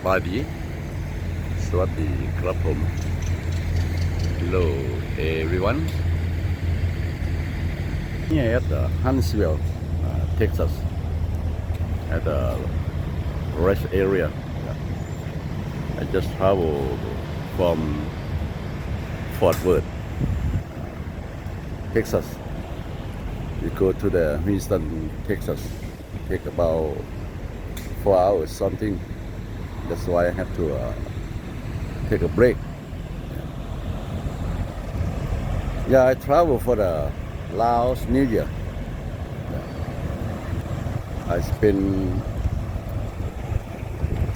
ສະບາຍດີ ສະຫວັດດີຄັບຜົມ Hello everyone. Here at the Huntsville, uh, Texas, at the rest area. I just travel from Fort Worth, Texas. We go to the Houston, Texas. Take about four hours something. That's why I have to, uh, take a break. Yeah, I travel for the Laos New Year. Yeah. I spend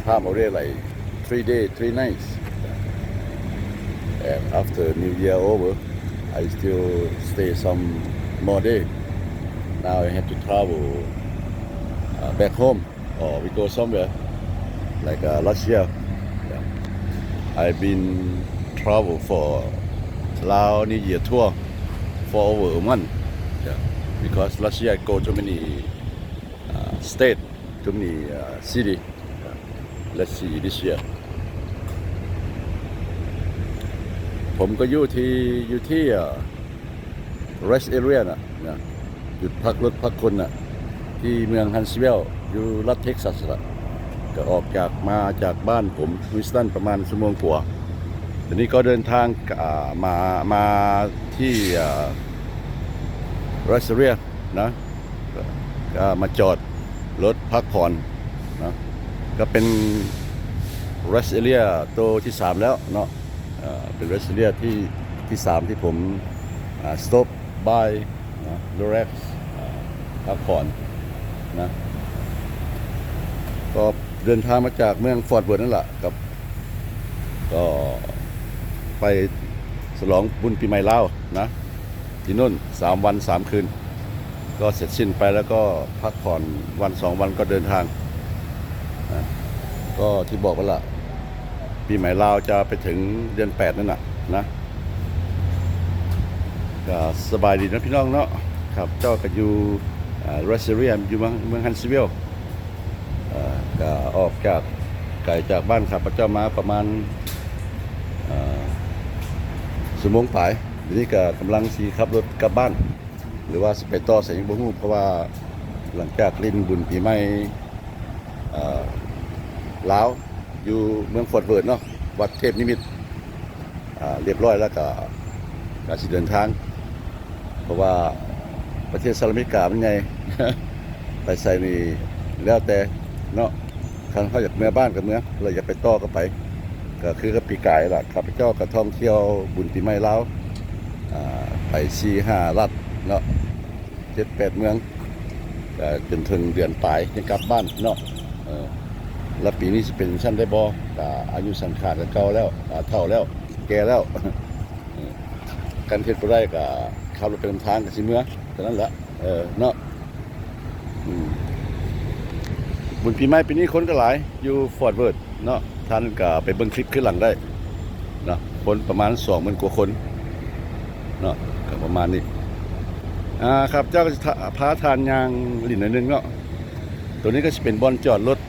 time over there, like, three day, three nights. And after New Year over, I still stay some more day. Now I have to travel, uh, back home, or we go somewhere, like, uh, Russia. Yeah. I've been travel for Lao New Year tour for over a month. Yeah. Because Russia go too many, uh, state, too many, uh, city. Let's see this year. ผมก็อยู่ที่ อยู่ที่ เอ่อ rest area น่ะ นะ จุดพักรถพักคนน่ะ ที่เมือง Huntsville อยู่รัฐ Texas ล่ะ ก็ออกจาก มาจากบ้านผม Houston ประมาณชั่วโมงกว่า ทีนี้ก็เดินทาง อ่า มา มาที่ อ่า rest area นะ ก็ ก็มาจอดรถพักผ่อนนะ ก็เป็น rest area โตที่สามแล้วเนาะ เอ่อ เป็น rest area ที่ ที่สามที่ผม อ่า stop by นะ relax อ่า พักผ่อนนะ ก็เดินทางมาจากเมือง Fort Worth นั่นแหละครับ ก็ไปฉลองบุญปีใหม่ลาวนะ ที่นู่นสามวันสามคืน ก็เสร็จสิ้นไปแล้วก็พักผ่อนวันสองวันก็เดินทางนะ ก็ที่บอกไปละ ปีใหม่ลาวจะไปถึงเดือนแปดนั่นน่ะนะ ก็สบายดีนะพี่น้องเนาะ ครับ เจ้าก็อยู่ อ่า rest area อยู่เมือง เมือง Huntsville เอ่อ ก็ออกจาก ไกลจากบ้านข้าพเจ้ามาประมาณ เอ่อ ชั่วโมงปลาย เดี๋ยวนี้ก็กำลังสิขับรถกลับบ้าน หรือว่าสิไปต่อไสยังบ่ฮู้ เพราะว่าหลังจากเล่นบุญปีใหม่ เอ่อ ลาว อยู่เมือง Fort Worth เนาะ วัดเทพนิมิตร อ่า เรียบร้อยแล้วก็ ก็สิเดินทาง เพราะว่าประเทศสหรัฐอเมริกามันใหญ่ ไปไสนี่แล้วแต่เนาะ คันเฮาอยากเมือบ้านก็เมือ แล้วอยากไปต่อก็ไป ก็คือกับปีกายล่ะ ข้าพเจ้าก็ท่องเที่ยวบุญปีใหม่ลาว อ่า ไปสี่ห้ารัฐเนาะ เจ็ดแปดเมือง ก็จนถึงเดือนปลายจึงกลับบ้านเนาะ เออ แล้วปีนี้สิเป็นซั่นได้บ่ ก็อายุสังขารก็เก่าแล้ว ก็เฒ่าแล้ว แก่แล้ว เออ คันเฮ็ดบ่ได้ก็ขับรถไปนำทางก็สิเมือ เท่านั้นละ เออ เนาะ อืม บุญปีใหม่ปีนี้คนก็หลาย อยู่ Fort Worth เนาะ ท่านก็ไปเบิ่งคลิปคืนหลังได้เนาะ คนประมาณสองหมื่นกว่าคนเนาะ ก็ประมาณนี้ อ่า ครับ เจ้าก็สิพา พาท่านย่างหลิ้นหน่อยหนึ่งเนาะ ตัวนี้ก็สิเป็นบ่อนจอดรถ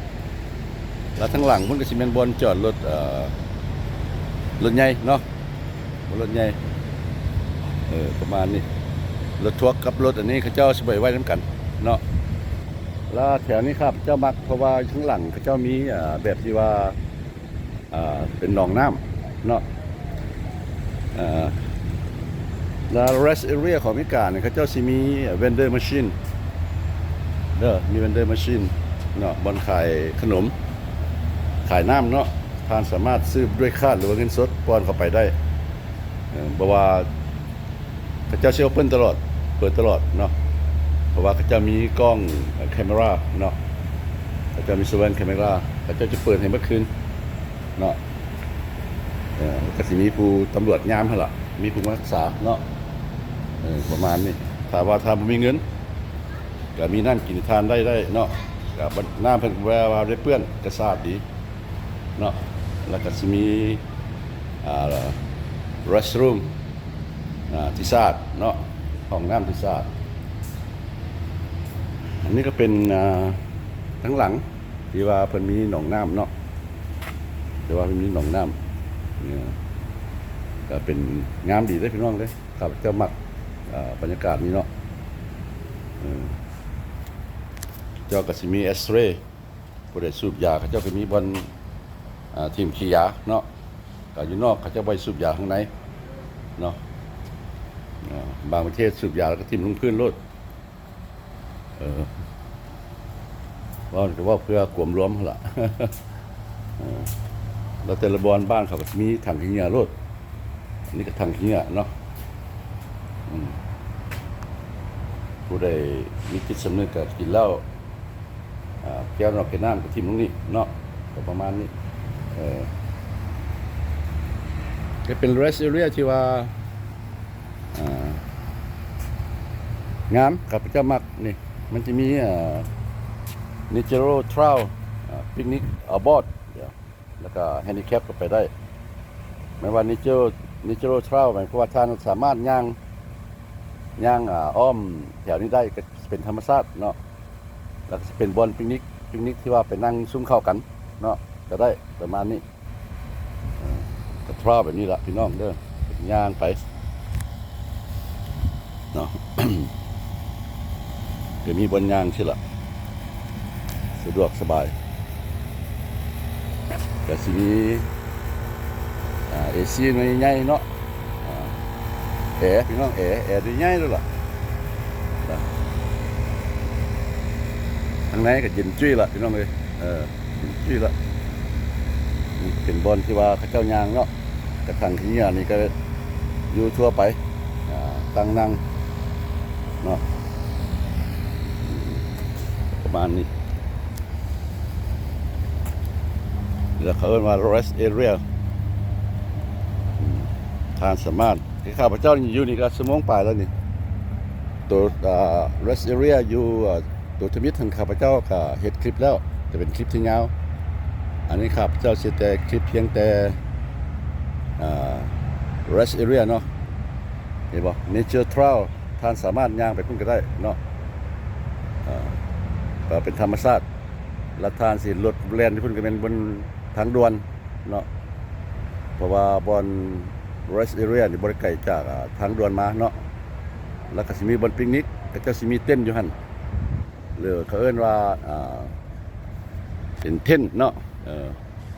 แล้วทางหลังพุ้นก็สิแม่นบ่อนจอดรถ เอ่อ รถใหญ่เนาะ รถใหญ่ เออ ประมาณนี้ รถทรัคกับรถอันนี้เขาเจ้าสิบ่ไว้นำกันเนาะ แล้วแถวนี้ครับ เจ้ามัก เพราะว่าข้างหลังเขาเจ้ามี อ่า แบบที่ว่า อ่า เป็นหนองน้ำเนาะ อ่า แล้ว rest area ของอเมริกาเนี่ย เขาเจ้าสิมี vendor machine เด้อ มี vendor machine เนาะ บ่อนขายขนม ขายน้ำเนาะ ท่านสามารถซื้อด้วยคาร์ดหรือว่าเงินสดป้อนเข้าไปได้ เอ่อ เพราะว่า เขาเจ้าสิ open ตลอด เปิดตลอดเนาะ เพราะว่าเขาเจ้ามีกล้อง camera เนาะ เขาเจ้ามี surveillance camera เขาเจ้าจะเปิดให้เบิดคืนเนาะ เอ่อ ก็สิมีผู้ตำรวจยามหั่นล่ะ มีผู้รักษาเนาะ เอ่อ ประมาณนี้ ถ้าว่า ถ้าบ่มีเงิน ก็มีน้ำกินทานได้ ได้เนาะ ก็น้ำเพิ่นก็บ่ว่าได้เปื้อน ก็สะอาดดี เนาะ แล้วก็สิมี อ่า restroom อ่า ที่สะอาดเนาะ ห้องน้ำที่สะอาด อันนี้ก็เป็น อ่า ทางหลังที่ว่าเพิ่นมีหนองน้ำเนาะ ແຕ່ວ່າມັນມີໜອງນ້ຳ ເອີ ກໍເປັນ ງາມດີເດ້ພີ່ນ້ອງເດ້. ຂ້າພະເຈົ້າມັກ ເອີ ບັນຍາກາດນີ້ເນາະ. ເອີ ເຈົ້າກໍຊິມີແອັດສະເຣ ຜູ້ໃດສູບຢາ ເຂົາເຈົ້າກໍມີບ່ອນ ອ່າ ຖິ້ມຂີ້ຢາເນາະ. ກໍຢູ່ນອກ ເຂົາເຈົ້າບໍ່ໃຫ້ສູບຢາຂ້າງໃນເນາະ. ອ່າ ບາງປະເທດສູບຢາແລ້ວກໍຖິ້ມລົງພື້ນໂລດ. ເອີ ເວົ້າກໍເວົ້າເພື່ອກວມລວມຫັ້ນລະ. ເອີ ແລ້ວແຕ່ລະບ່ອນ ບ້ານເຂົາກໍມີຖັງຂີ້ເຫຍື້ອໂລດ. ອັນນີ້ກໍຖັງຂີ້ເຫຍື້ອເນາະ. ອືມ ຜູ້ໃດມີຈິດສຳນຶກກໍກິນແລ້ວ ອ່າ ແກ້ວນອກແກ້ວນ້ຳກໍຖິ້ມລົງນີ້ເນາະ. ກໍປະມານນີ້. ເອີ ກໍເປັນ rest area ທີ່ວ່າ ອ່າ ງາມ ຂ້າພະເຈົ້າມັກ. ນີ້ມັນຈະມີ ເອີ natural trail ເອີ picnic outboard ແລ້ວກໍ handicap ກໍໄປໄດ້. ແມ່ນວ່າ nature natural trail ໝາຍຄວາມວ່າທ່ານສາມາດຍ່າງ ຍ່າງ ອ່າ ອ້ອມແຖວນີ້ໄດ້ ກໍເປັນທຳມະຊາດເນາະ. ແລ້ວກໍຊິເປັນບ່ອນປິກນິກ ປິກນິກທີ່ວ່າໄປນັ່ງຊຸມເຂົ້າກັນເນາະ ກໍໄດ້ປະມານນີ້. ເອີ ກໍທຣາວແບບນີ້ລະພີ່ນ້ອງເດີ ຍ່າງໄປເນາະ ກໍມີບ່ອນຍ່າງຊີ້ລະ ສະດວກສະບາຍ. ກໍຊິມີ ອ່າ ເອຊີໜ່ວຍໃຫຍ່ເນາະ ອ່າ ແອ ພີ່ນ້ອງ ແອ ແອໜ່ວຍໃຫຍ່ໂລດລະ. ທາງໃນກໍເຢັນຈຸ້ຍລະພີ່ນ້ອງເອີຍ ເອີ ເຢັນຈຸ້ຍລະ. ນີ້ເປັນບ່ອນທີ່ວ່າເຂົາເຈົ້າຍ່າງເນາະ ກະຖັງຂີ້ເຫຍື້ອນີ້ກໍຢູ່ທົ່ວໄປ ອ່າ ຕັ້ງນັ່ງເນາະ ປະມານນີ້. ແລ້ວເຂົາເອີ້ນວ່າ rest area ອືມ ທ່ານສາມາດ ຄືຂ້າພະເຈົ້ານີ້ຢູ່ນີ້ກໍຊົ່ວໂມງປາຍແລ້ວນີ້. ໂຕ ອ່າ rest area ຢູ່ ອ່າ ໂຕທຳອິດຫັ້ນ ຂ້າພະເຈົ້າກໍເຮັດຄລິບແລ້ວ ຈະເປັນຄລິບທີ່ຍາວ. ອັນນີ້ຂ້າພະເຈົ້າຊິເຮັດແຕ່ຄລິບພຽງແຕ່ ອ່າ rest area ເນາະ ເຫັນບໍ່ nature trail ທ່ານສາມາດຍ່າງໄປພຸ້ນກໍໄດ້ເນາະ ເອີ ກໍເປັນທຳມະຊາດ. ແລ້ວທ່ານຊິເຫັນລົດແລ່ນຢູ່ພຸ້ນ ກໍແມ່ນບົນທາງດ່ວນເນາະ ເພາະວ່າບ່ອນ rest area ນີ້ບໍ່ໄດ້ໄກຈາກ ອ່າ ທາງດ່ວນມາເນາະ. ແລ້ວກໍຊິມີບ່ອນປິກນິກ ເຂົາເຈົ້າຊິມີເຕັນຢູ່ຫັ້ນ ຫຼືເຂົາເອີ້ນວ່າ ອ່າ ເປັນເຕັນເນາະ ເອີ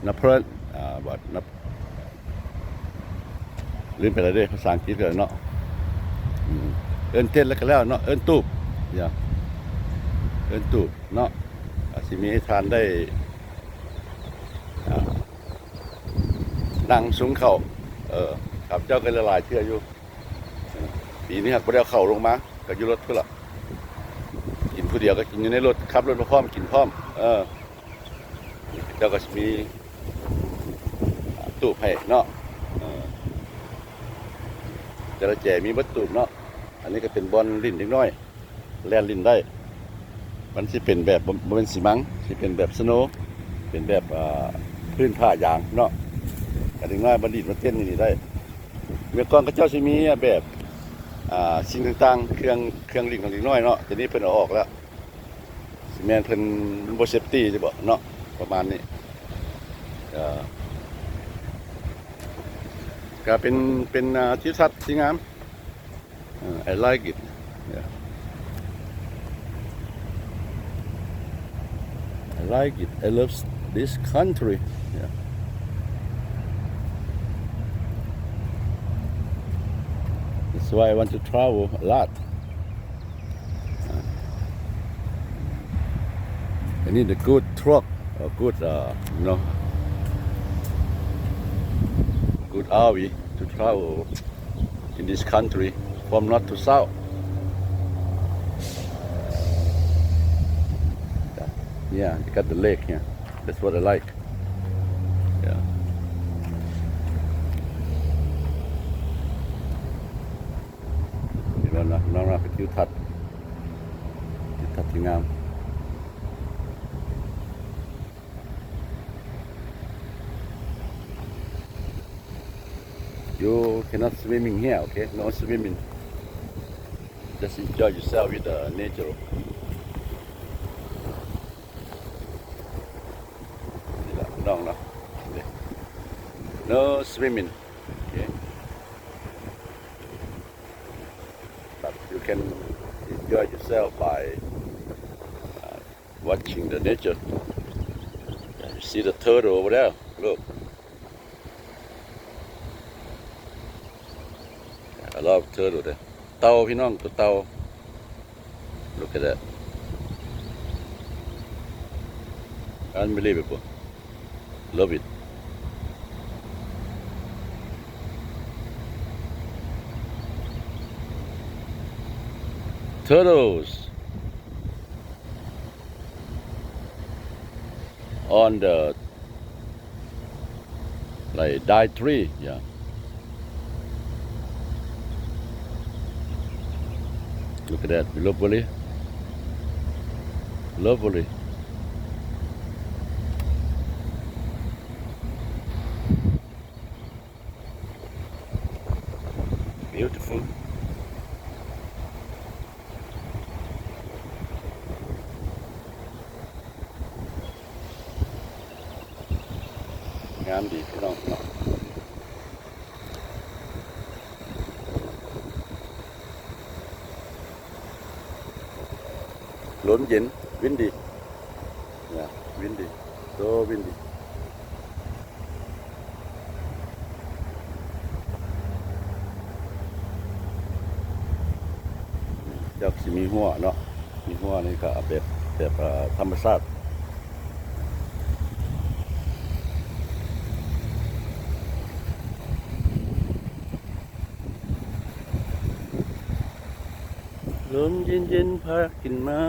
ນະເພີນ ອ່າ ບອດນະ ລືມໄປແລ້ວເດ້ ພາສາອັງກິດກໍເນາະ ອືມ ເອີ້ນເຕັນແລ້ວກໍແລ້ວເນາະ ເອີ້ນຕູບ ຢ່າ ເອີ້ນຕູບເນາະ ອາດຊິມີໃຫ້ທ່ານໄດ້ ອ່າ ນັ່ງຊຸມເຂົ້າ ເອີ ຂ້າພະເຈົ້າກໍຫຼາຍໆເທື່ອຢູ່. ປີນີ້ຫາກບໍ່ໄດ້ເອົາເຂົ້າລົງມາ ກໍຢູ່ລົດພຸ້ນລະ ກິນຜູ້ດຽວກໍກິນຢູ່ໃນລົດ ຂັບລົດມາພ້ອມ ກິນພ້ອມ ເອີ ເຂົາເຈົ້າກໍຊິມີຕູບໃຫ້ເນາະ ເອີ ແຕ່ລະແຈມີເບິດຕູບເນາະ. ອັນນີ້ກໍເປັນບ່ອນຫຼິ້ນເດັກນ້ອຍ ແລ່ນຫຼິ້ນໄດ້ ມັນຊິເປັນແບບ ບໍ່ ບໍ່ແມ່ນຊີມັງ ຊິເປັນແບບສະໂນ ເປັນແບບ ອ່າ ພື້ນຜ້າຢາງເນາະ ກໍເດັກນ້ອຍມາຫຼິ້ນມາເຕັ້ນຢູ່ນີ້ໄດ້. ເມື່ອກ່ອນເຂົາເຈົ້າຊິມີແບບ ອ່າ ສິ່ງຕ່າງໆ ເຄື່ອງ ເຄື່ອງຫຼິ້ນຂອງເດັກນ້ອຍເນາະ ດຽວນີ້ເພິ່ນເອົາອອກແລ້ວ ຊິແມ່ນເພິ່ນ ມັນບໍ່ເຊບຕີ້ຕິບໍເນາະ ປະມານນີ້. ເອີ ກໍເປັນ ເປັນ ອ່າ ທິວທັດທີ່ງາມ. Uh, I like it. Yeah. I like it. I love this country. Yeah. That's why I want to travel a lot. Uh, I need a good truck, a good, uh, you know, good R V to travel in this country from north to south. Yeah, you got the lake here. That's what I like. Yeah. ເຫັນບໍ່ເນາະ ນ້ອງໆ ເປັນທິວທັດ ທິວທັດທີ່ງາມ. You cannot swimming here, okay? No swimming. Just enjoy yourself with the nature. ນີ້ລະນ້ອງເນາະ ນີ້ No swimming. Okay. But you can enjoy yourself by, uh, watching the nature. You see the turtle over there? Look. I love turtle there. ເຕົ່າ ພີ່ນ້ອງ ຕົວເຕົ່າ. Look at that. Unbelievable. Love it. Turtles on the, like, dye tree, yeah. Look at that, lovely, lovely. Beautiful. ງາມດີພີ່ນ້ອງເນາະ ລົມເຢັນ ວິນດີ ວິນດີ ໂຕວິນດີ. ຈາກຊິມີຮົ້ວເນາະ ມີຮົ້ວນີ້ກໍເອົາແບບ ແບບ ເອີ ທຳມະຊາດ. ລົມເຢັນໆ ພາກິນໄມ້.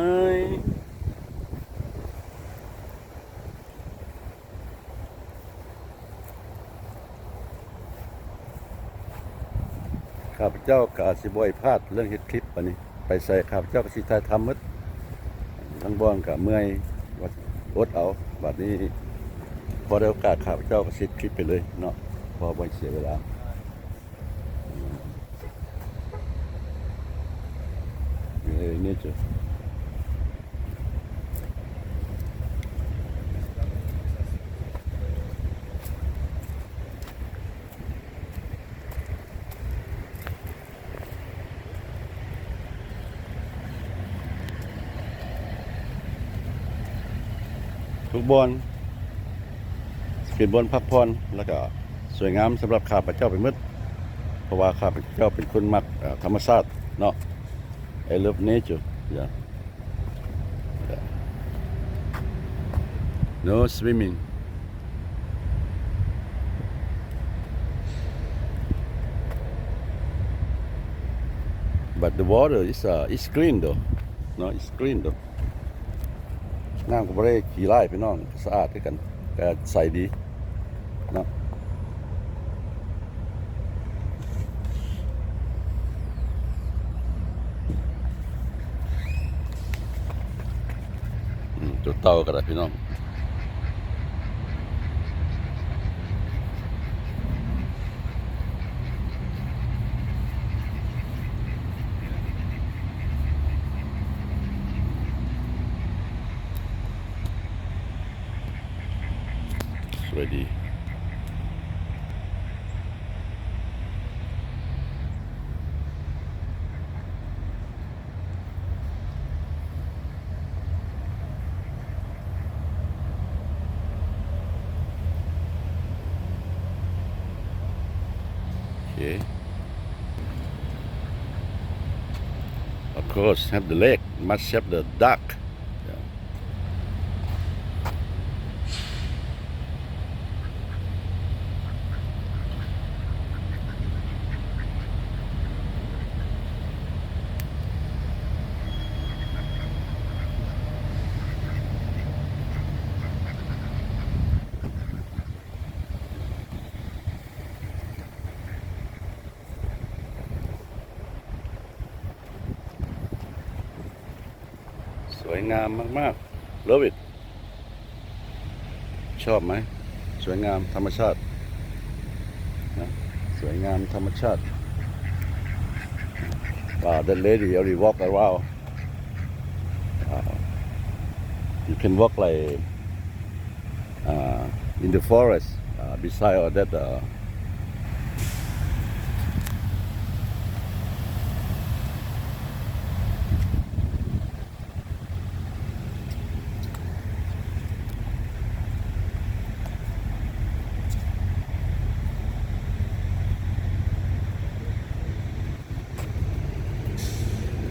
ຂ້າພະເຈົ້າກໍຊິບໍ່ໃຫ້ພາດເລື່ອງເຮັດຄລິບ ບາດນີ້ໄປໃສຂ້າພະເຈົ້າກໍຊິຖ່າຍທຳໝົດ. ລາງບ່ອນກໍເມື່ອຍ ວ່າອົດເອົາ. ບາດນີ້ພໍໄດ້ໂອກາດ ຂ້າພະເຈົ້າກໍຊິເຮັດຄລິບໄປເລີຍເນາະ ເພາະບໍ່ໃຫ້ເສຍເວລາ. Very nature. ທຸກບ່ອນ ເປັນບ່ອນພັກຜ່ອນ ແລ້ວກະສວຍງາມສຳລັບຂ້າພະເຈົ້າໄປໝົດ ເພາະວ່າຂ້າພະເຈົ້າເປັນຄົນມັກ ເອີ ທຳມະຊາດເນາະ. I love nature. Yeah. Yeah. No swimming. But the water is, uh, is clean though. No, it's clean though. ນ້ຳກໍບໍ່ໄດ້ຂີ້ຮ້າຍພີ່ນ້ອງ ສະອາດຄືກັນ ກໍໃສດີເນາະ. ອືມ ຕົວເຕົ່າກໍໄດ້ພີ່ນ້ອງ. ສວຍດີ. ໂອເຄ. Of course, have the lake, must have the duck. Yeah. ສວຍງາມມາກໆ Love it. ຊອບໄໝ? ສວຍງາມທຳມະຊາດນະ ສວຍງາມທຳມະຊາດ. Uh, that lady already walk around. Uh, you can walk like, uh, in the forest, uh, Beside of that, uh,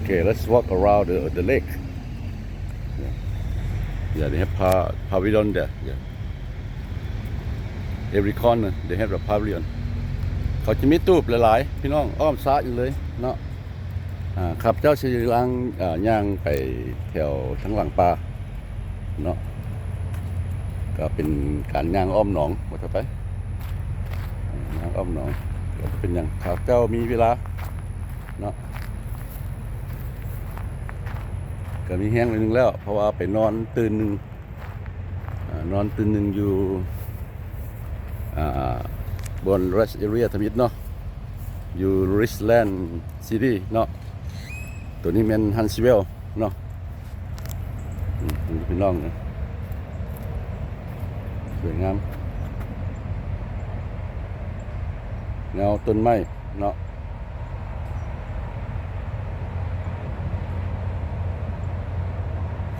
Okay, let's walk around the, the lake. Yeah. Yeah, they have pa-, pavilion there. Yeah. Every corner they have a pavilion. ເຂົາຈະມີຕູບຫຼາຍໆ ພີ່ນ້ອງ ອ້ອມສະຢູ່ເລີຍເນາະ. ອາ ຂ້າພະເຈົ້າຊິຍ່າງ ອາ ຍ່າງໄປແຖວທາງຫຼັງປ່າເນາະ. ກໍເປັນການຍ່າງອ້ອມໜອງ ວ່າຊະໄປ ຍ່າງອ້ອມໜອງ ກໍບໍ່ເປັນຫຍັງ ຖ້າເຈົ້າມີເວລາເນາະ. ກໍມີແຮງໜ້ອຍໜຶ່ງແລ້ວ ເພາະວ່າໄປນອນຕື່ນໜຶ່ງ ອາ ນອນຕື່ນໜຶ່ງຢູ່ ອາ ບ່ອນ rest area ທຳອິດເນາະ ຢູ່ Richland City ເນາະ. ໂຕນີ້ແມ່ນ Huntsville ເນາະ. ອືມ ພີ່ນ້ອງເອີຍ ສວຍງາມ ເງົາຕົ້ນໄມ້ເນາະ.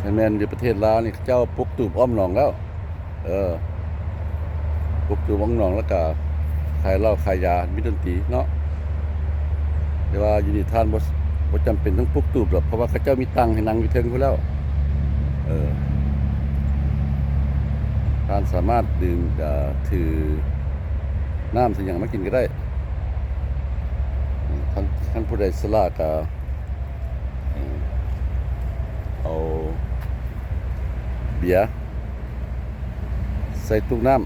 ຄັນແມ່ນຢູ່ປະເທດລາວນີ້ ເຂົາເຈົ້າປຸກຕູບອ້ອມໜອງແລ້ວ. ເອີ ປຸກຕູບອ້ອມໜອງ ແລ້ວກະຂາຍເຫຼົ້າຂາຍຢາ ມີດົນຕີເນາະ. ແຕ່ວ່າຢູ່ນີ້ທ່ານບໍ່ ບໍ່ຈຳເປັນຕ້ອງປຸກຕູບດອກ ເພາະວ່າເຂົາເຈົ້າມີຕັ່ງໃຫ້ນັ່ງຢູ່ເທິງພຸ້ນແລ້ວ. ເອີ ທ່ານສາມາດດື່ມ ເອີ ຖືນ້ຳ ຖືຫຍັງມາກິນກໍໄດ້. ຄັນ ຄັນຜູ້ໃດສະຫຼາດກໍ ເອີ ເອົາເບຍໃສ່ຕຸກນ້ຳ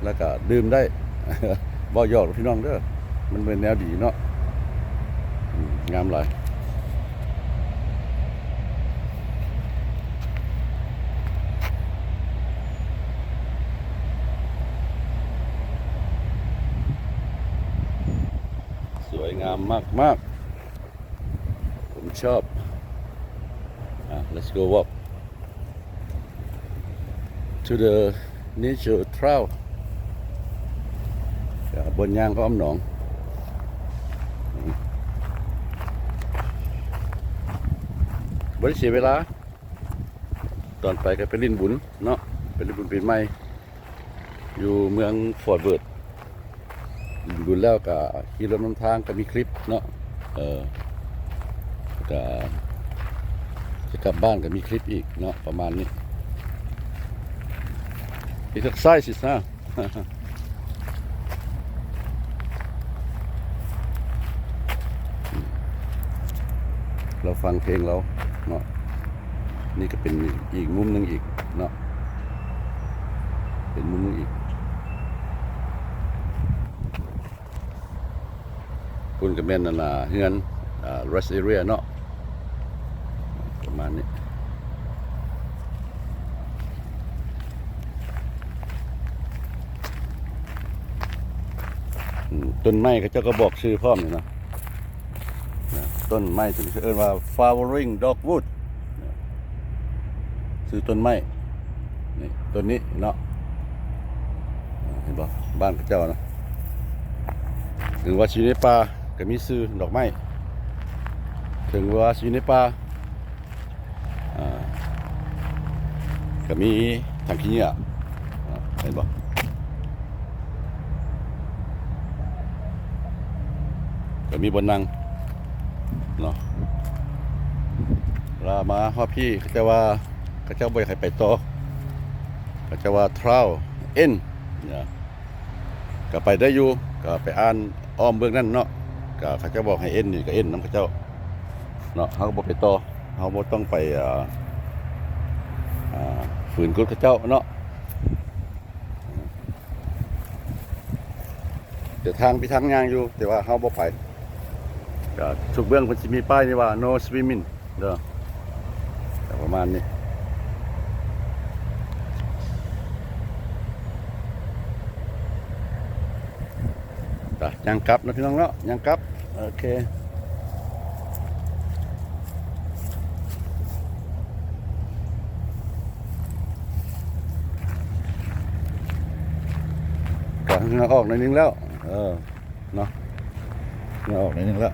ແລ້ວກໍດື່ມໄດ້. ເວົ້າຢອກເດີພີ່ນ້ອງເດີ ມັນເປັນແນວດີເນາະ. ອືມ ງາມຫຼາຍ. ສວຍງາມມາກໆ ຜົມຊອບ. ອ່າ let's go walk to the nature trail. ອ່າ ບ່ອນຍ່າງອ້ອມໜອງ ອືມ ບໍ່ໄດ້ເສຍເວລາ. ຕອນໄປກໍໄປຫຼິ້ນບຸນເນາະ ໄປຫຼິ້ນບຸນປີໃໝ່ ຢູ່ເມືອງ Fort Worth. ບຸນແລ້ວກະຂີ່ລົດນຳທາງກະມີຄລິບເນາະ. ເອີ ກະຈະກັບບ້ານກະມີຄລິບອີກເນາະ ປະມານນີ້. Exercise ນະ ລາວຟັງເພງລາວເນາະ. ນີ້ກໍເປັນອີກມຸມໜຶ່ງອີກເນາະ ເປັນມຸມໜຶ່ງອີກ. ພຸ້ນກໍແມ່ນອັນນ່າເຮືອນ ອ່າ rest area ເນາະ ປະມານນີ້. ອືມ ຕົ້ນໄມ້ເຂົາເຈົ້າກໍບອກຊື່ພ້ອມນີ້ເນາະ. ນະ ຕົ້ນໄມ້ຕົວນີ້ເອີ້ນວ່າ flowering dogwood ນະ ຊື່ຕົ້ນໄມ້ ນີ້ ຕົ້ນນີ້ເນາະ. ເຫັນບໍ່ ບ້ານເຂົາເຈົ້ານະ ເຖິງວ່າຊິຢູ່ໃນປ່າກໍມີຊື່ດອກໄມ້ ເຖິງວ່າຊິຢູ່ໃນປ່າ ອ່າ ກໍມີຖັງຂີ້ເຫຍື້ອ ອ່າ ເຫັນບໍ່ ກໍມີບ່ອນນັ່ງເນາະ. ລະມາຮອດພີ້ ເຂົາເຈົ້າວ່າ ເຂົາເຈົ້າບໍ່ຢາກໃຫ້ໄປຕໍ່ ເຂົາເຈົ້າວ່າ trail end ນະ. ກໍໄປໄດ້ຢູ່ ກໍໄປອ່ານອ້ອມເບື້ອງນັ້ນເນາະ ກໍເຂົາເຈົ້າບອກໃຫ້ເອັນນີ້ ກໍເອັນນຳເຂົາເຈົ້າເນາະ. ເຮົາກໍບໍ່ໄປຕໍ່ ເຮົາບໍ່ຕ້ອງໄປ ອ່າ ອ່າ ຝືນກົດເຂົາເຈົ້າເນາະ. ແຕ່ທາງມີທາງຍ່າງຢູ່ ແຕ່ວ່າເຮົາບໍ່ໄປ. ກໍທຸກເບື້ອງເພິ່ນຊິມີປ້າຍນີ້ວ່າ no swimming ເດີ ກໍປະມານນີ້. ໄປ ຍ່າງກັບເນາະ ພີ່ນ້ອງເນາະ ຍ່າງກັບ. ໂອເຄ ກໍ ເຫື່ອອອກໜ້ອຍໜຶ່ງແລ້ວ ເອີ ເນາະ ເຫື່ອອອກໜ້ອຍໜຶ່ງແລ້ວ.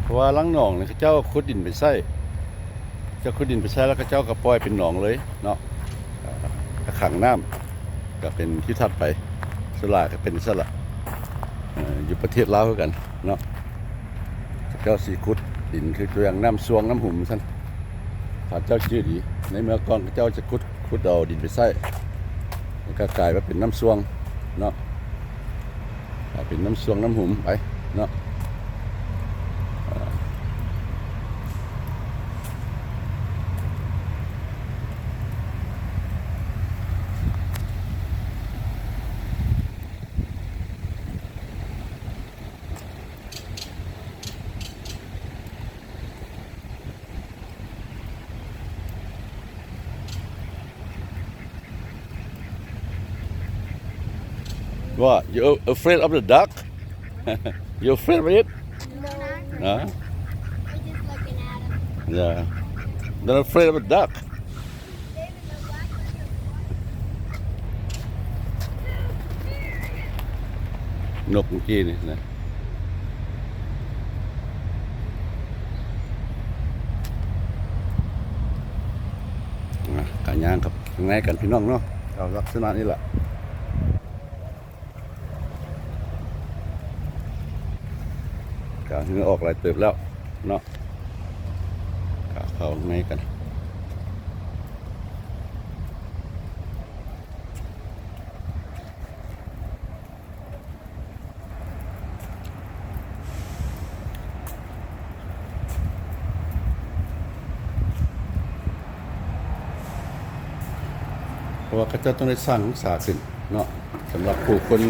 ເພາະວ່າຫຼັງໜອງນີ້ ເຂົາເຈົ້າຂຸດດິນໄປໃສ່ ເຈົ້າຂຸດດິນໄປໃສ່ ແລ້ວເຂົາເຈົ້າກໍປ່ອຍເປັນໜອງເລີຍເນາະ ເອີ ກໍຂັງນ້ຳ ກໍເປັນທີ່ຖັດໄປ ສ່ວນຫຼາຍກໍເປັນຊັ້ນລະ ເອີ ຢູ່ປະເທດລາວຄືກັນເນາະ ເຂົາເຈົ້າຊິຂຸດດິນ ຄືຕົວຢ່າງນ້ຳຊວງ ນ້ຳຫຸມຊັ້ນ ຖ້າເຈົ້າຈື່ດີ ໃນເມື່ອກ່ອນເຂົາເຈົ້າຈະຂຸດ ຂຸດເອົາດິນໄປໃສ່ ແລ້ວກໍກາຍມາເປັນນ້ຳຊວງເນາະ ກາຍເປັນນ້ຳຊວງນ້ຳຫຸມໄປເນາະ. ว่า you afraid of the dark? You afraid of it? No. Huh? I just looking at him. Yeah. Not afraid of the dark. ນົກເມື່ອກີ້ນີ້ນະ ອ່າ ກະຍ່າງເຂົ້າຂ້າງໃນກັນພີ່ນ້ອງເນາະ ເອົາລັກສະນະນີ້ລະ ກະເຫື່ອອອກຫຼາຍເຕີບແລ້ວເນາະ ກະເຂົ້າຂ້າງໃນກັນ. ເພາະວ່າເຂົາເຈົ້າຕ້ອງໄດ້ສ້າງຫົງສາຂຶ້ນເນາະ ສຳລັບຜູ້ຄົນ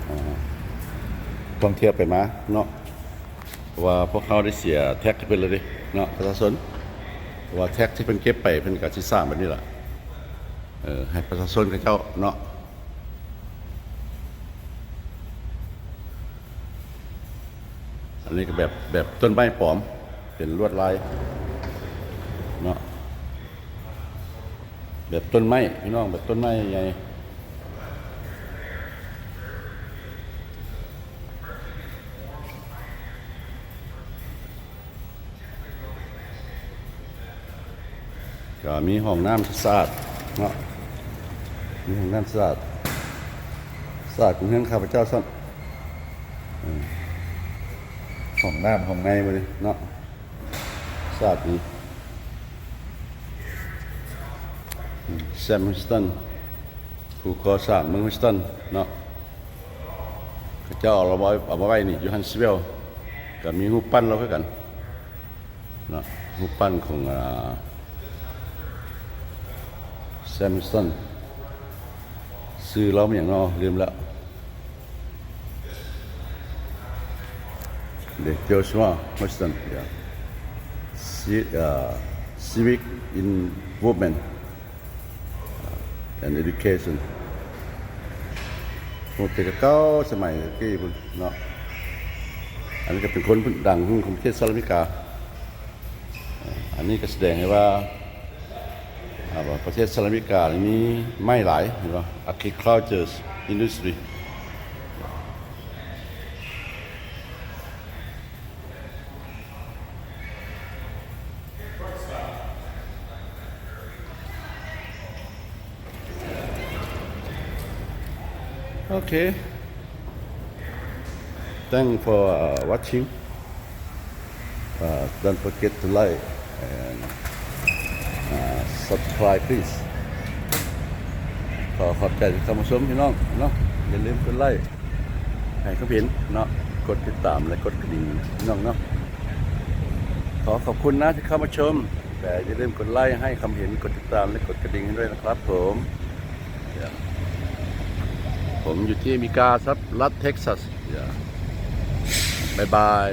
ເອີ ທ່ອງທ່ຽວໄປມາເນາະ ເພາະວ່າພວກເຮົາໄດ້ເສຍແທັກໃຫ້ເພິ່ນແລ້ວເດ້ເນາະ ປະຊາຊົນ ເພາະວ່າແທັກທີ່ເພິ່ນເກັບໄປ ເພິ່ນກໍຊິສ້າງແບບນີ້ລະ ເອີ ໃຫ້ປະຊາຊົນເຂົາເຈົ້າເນາະ. ອັນນີ້ກໍແບບ ແບບຕົ້ນໄມ້ປອມ ເປັນລວດລາຍເນາະ ແບບຕົ້ນໄມ້ພີ່ນ້ອງ ແບບຕົ້ນໄມ້ໃຫຍ່. ກໍມີຫ້ອງນ້ຳສະອາດເນາະ ມີຫ້ອງນ້ຳສະອາດ ສະອາດກວ່າເຮືອນຂ້າພະເຈົ້າຊ້ຳ ອືມ ຫ້ອງນ້ຳຫ້ອງໃນໝົດເລີຍເນາະ ສະອາດດີ ອືມ Sam Houston ຜູ້ກໍ່ສ້າງເມືອງ Houston ເນາະ ເຂົາເຈົ້າເອົາມາໄວ້ ເອົາມາໄວ້ນີ້ຢູ່ Huntsville ກໍມີຮູບປັ້ນລາວຄືກັນເນາະ ຮູບປັ້ນຂອງ ອາ Sam Houston ຊື່ລາວແມ່ນຫຍັງເນາະ ລືມແລ້ວ ເດ Joshua Houston yeah Ci- ເອີ Civic Involvement and Education ໂອ້ ແຕ່ເກົ່າສະໄໝຕະກີ້ພຸ້ນເນາະ ອັນນີ້ກໍເປັນຄົນດັງຂອງປະເທດສະຫະລັດອາເມລິກາ ອັນນີ້ກໍສະແດງໃຫ້ວ່າ ອ່າ ປະເທດສະຫະລັດອາເມລິການີ້ມີໄມ້ຫຼາຍ ເຫັນບໍ່ Agriculture Industry. Okay. Thanks for, uh, watching. Uh, don't forget to like and, uh, subscribe, please. ຂໍຂອບໃຈທີ່ເຂົ້າມາຊົມພີ່ນ້ອງເນາະ, ຢ່າລືມກົດໄລ້ ໃຫ້ຄຳເຫັນເນາະ, ກົດຕິດຕາມ ແລະ ກົດກະດິ່ງພີ່ນ້ອງເນາະ. ຂໍຂອບຄຸນນະທີ່ເຂົ້າມາຊົມ, ແຕ່ຢ່າລືມກົດໄລ້ ໃຫ້ຄຳເຫັນ ກົດຕິດຕາມ ແລະ ກົດກະດິ່ງໃຫ້ດ້ວຍນະຄັບຜົມ. ຜົມຢູ່ທີ່ອາເມລິກາ ລັດເທັກຊັສ. ບາຍບາຍ.